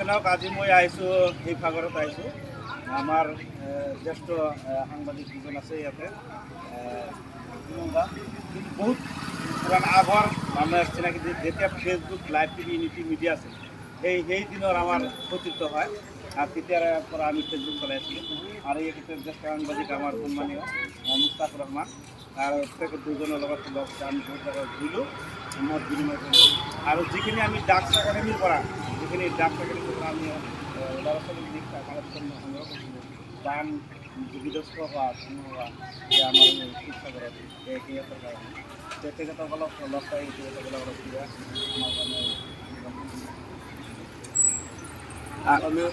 কি নহওক, আজি মই আহিছোঁ, শিৱসাগৰত আহিছোঁ। আমাৰ জ্যেষ্ঠ সাংবাদিক দুজন আছে ইয়াতে। কিন্তু বহুত পুৰাণ আগৰ আমাৰ চিনাকি, যেতিয়া Facebook live TV unity media আছিল, সেই দিনৰ আমাৰ সতীৰ্থ হয় আৰু তেতিয়াৰ পৰা আমি ফেচবুক চলাই আছিলোঁ। আৰু এই ক্ষেত্ৰত জ্যেষ্ঠ সাংবাদিক আমাৰ সন্মানীয় মুস্তাক ৰহমান আৰু তেখেত দুজনৰ লগত লগ আমি বহুত জেগাত ঘূৰিলোঁ, মত বিনিময় কৰিলোঁ। আৰু যিখিনি আমি ডাক্স একাডেমীৰ পৰা, যিখিনি ডাক্স একাডেমীৰ পৰা আমি ল'ৰা ছোৱালীক যি কালেকশ্যন সংগ্ৰহ কৰিছিলোঁ, বান বিধ্বস্ত হোৱা, ধন্য হোৱা যে আমাৰ এই শিৱসাগৰত এই সিহঁতৰ কাৰণে, তেখেতসকলক লগ পাই তেখেতসকলক অলপ কিবা আমাৰ কাৰণে। আমি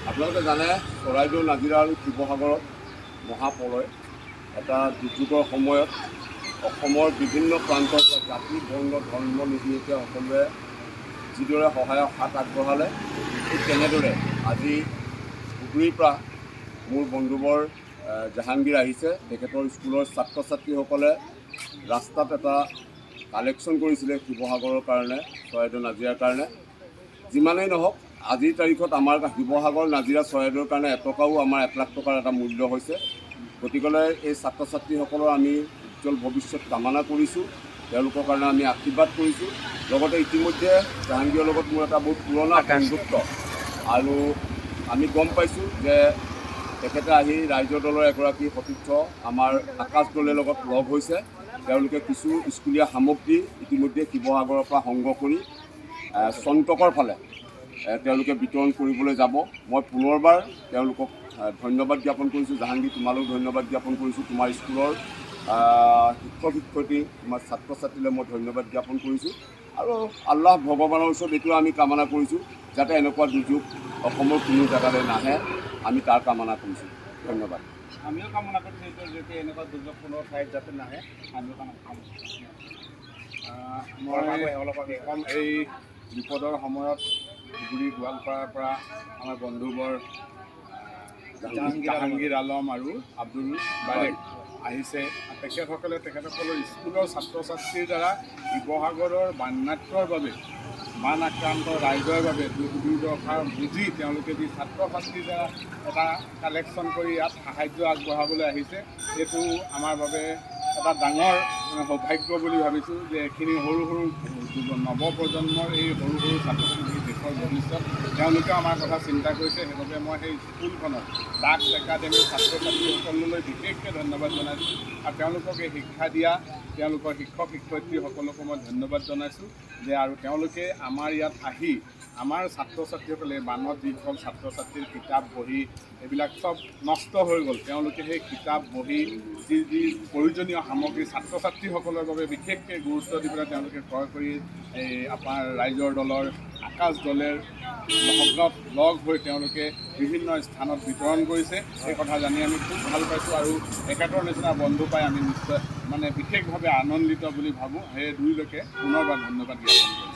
আপোনালোকে জানে, চৰাইদেউ, নাজিৰা আৰু শিৱসাগৰত মহাপ্ৰলয় এটা দুৰ্যোগৰ সময়ত অসমৰ বিভিন্ন প্ৰান্তৰ পৰা জাতি, বৰ্ণ, ধৰ্ম নিৰ্বিশেষে সকলোৱে যিদৰে সহায়ৰ হাত আগবঢ়ালে, ঠিক তেনেদৰে আজি ধুবুৰীৰ পৰা মোৰ বন্ধুবৰ জাহাংগীৰ আহিছে। তেখেতৰ স্কুলৰ ছাত্ৰ ছাত্ৰীসকলে ৰাস্তাত এটা কালেকশ্যন কৰিছিলে শিৱসাগৰৰ কাৰণে, চৰাইদেউ, নাজিৰাৰ কাৰণে। যিমানেই নহওক, আজিৰ তাৰিখত আমাৰ শিৱসাগৰ, নাজিৰা, চৰাইদেউৰ কাৰণে এটকাও আমাৰ 1 লাখ টকাৰ এটা মূল্য হৈছে। গতিকেলৈ এই ছাত্ৰ ছাত্ৰীসকলৰ আমি উজ্জ্বল ভৱিষ্যত কামনা কৰিছোঁ, তেওঁলোকৰ কাৰণে আমি আশীৰ্বাদ কৰিছোঁ। লগতে ইতিমধ্যে জাহাংগীৰৰ লগত মোৰ এটা বহুত পুৰণা বন্ধুত্ব আৰু আমি গম পাইছোঁ যে তেখেতে আহি ৰাইজৰ দলৰ এগৰাকী সতীৰ্থ আমাৰ আকাশ দলেৰ লগত লগ হৈছে। তেওঁলোকে কিছু স্কুলীয়া সামগ্ৰী ইতিমধ্যে শিৱসাগৰৰ পৰা সংগ্ৰহ কৰি চন্তকৰ ফালে তেওঁলোকে বিতৰণ কৰিবলৈ যাব। মই পুনৰবাৰ তেওঁলোকক ধন্যবাদ জ্ঞাপন কৰিছোঁ। জাহাংগীৰ, তোমালৈও ধন্যবাদ জ্ঞাপন কৰিছোঁ। তোমাৰ স্কুলৰ শিক্ষক শিক্ষয়িত্ৰী, তোমাৰ ছাত্ৰ ছাত্ৰীলৈ মই ধন্যবাদ জ্ঞাপন কৰিছোঁ। আৰু আল্লাহ ভগৱানৰ ওচৰত এইটো আমি কামনা কৰিছোঁ, যাতে এনেকুৱা দুৰ্যোগ অসমৰ কোনো জেগালৈ নাহে, আমি তাৰ কামনা কৰিছোঁ। ধন্যবাদ। আমিও কামনা কৰিছোঁ এইটো, যাতে এনেকুৱা দুৰ্যোগ কোনো ঠাইত যাতে নাহে, আমিও কামনা কৰিছোঁ। মই অলপ আগে কম, এই বিপদৰ সময়ত ধুবুৰী গোৱালপাৰাৰ পৰা আমাৰ বন্ধুবৰ জাহাংগীৰ আলম। জাহাংগীৰ আলম আৰু আব্দুল বাৰেক আহিছে। তেখেতসকলে তেখেতসকলৰ স্কুলৰ ছাত্ৰ ছাত্ৰীৰ দ্বাৰা শিৱসাগৰৰ বানাক্ৰান্তৰ বাবে, বান আক্ৰান্ত ৰাইজৰ বাবে দুখ দুৰ্দশা বুজি তেওঁলোকে যি ছাত্ৰ ছাত্ৰীৰ দ্বাৰা এটা কালেকশ্যন কৰি ইয়াত সাহাৰ্য আগবঢ়াবলৈ আহিছে, এইটো আমাৰ বাবে এটা ডাঙৰ মানে সৌভাগ্য বুলি ভাবিছোঁ যে এইখিনি সৰু সৰু নৱপ্ৰজন্মৰ এই সৰু সৰু ছাত্ৰ ছাত্ৰী, দেশৰ ভৱিষ্যত, তেওঁলোকেও আমাৰ কথা চিন্তা কৰিছে। সেইবাবে মই সেই স্কুলখনত ডাক্স একাডেমীৰ ছাত্ৰ ছাত্ৰীসকললৈ বিশেষকৈ ধন্যবাদ জনাইছোঁ আৰু তেওঁলোকক এই শিক্ষা দিয়া তেওঁলোকৰ শিক্ষক শিক্ষয়িত্ৰীসকলকো মই ধন্যবাদ জনাইছোঁ যে আৰু তেওঁলোকে আমাৰ ইয়াত আহি আমাৰ ছাত্ৰ ছাত্ৰীসকলে বানত যিসকল ছাত্ৰ ছাত্ৰীৰ কিতাপ বহী এইবিলাক চব নষ্ট হৈ গ'ল, তেওঁলোকে সেই কিতাপ বহী, যি যি প্ৰয়োজনীয় সামগ্ৰী ছাত্ৰ ছাত্ৰীসকলৰ বাবে বিশেষকৈ গুৰুত্ব দি পেলাই তেওঁলোকে ক্ৰয় কৰি এই আপোনাৰ ৰাইজৰ দলৰ আকাশ দলেৰ লগত লগ হৈ তেওঁলোকে বিভিন্ন স্থানত বিতৰণ কৰিছে। সেই কথা জানি আমি খুব ভাল পাইছোঁ আৰু তেখেতৰ নিচিনা বন্ধু পাই আমি নিশ্চয় মানে বিশেষভাৱে আনন্দিত বুলি ভাবোঁ। সেয়ে দুয়োলৈকে পুনৰবাৰ ধন্যবাদ জ্ঞাপন কৰিছোঁ।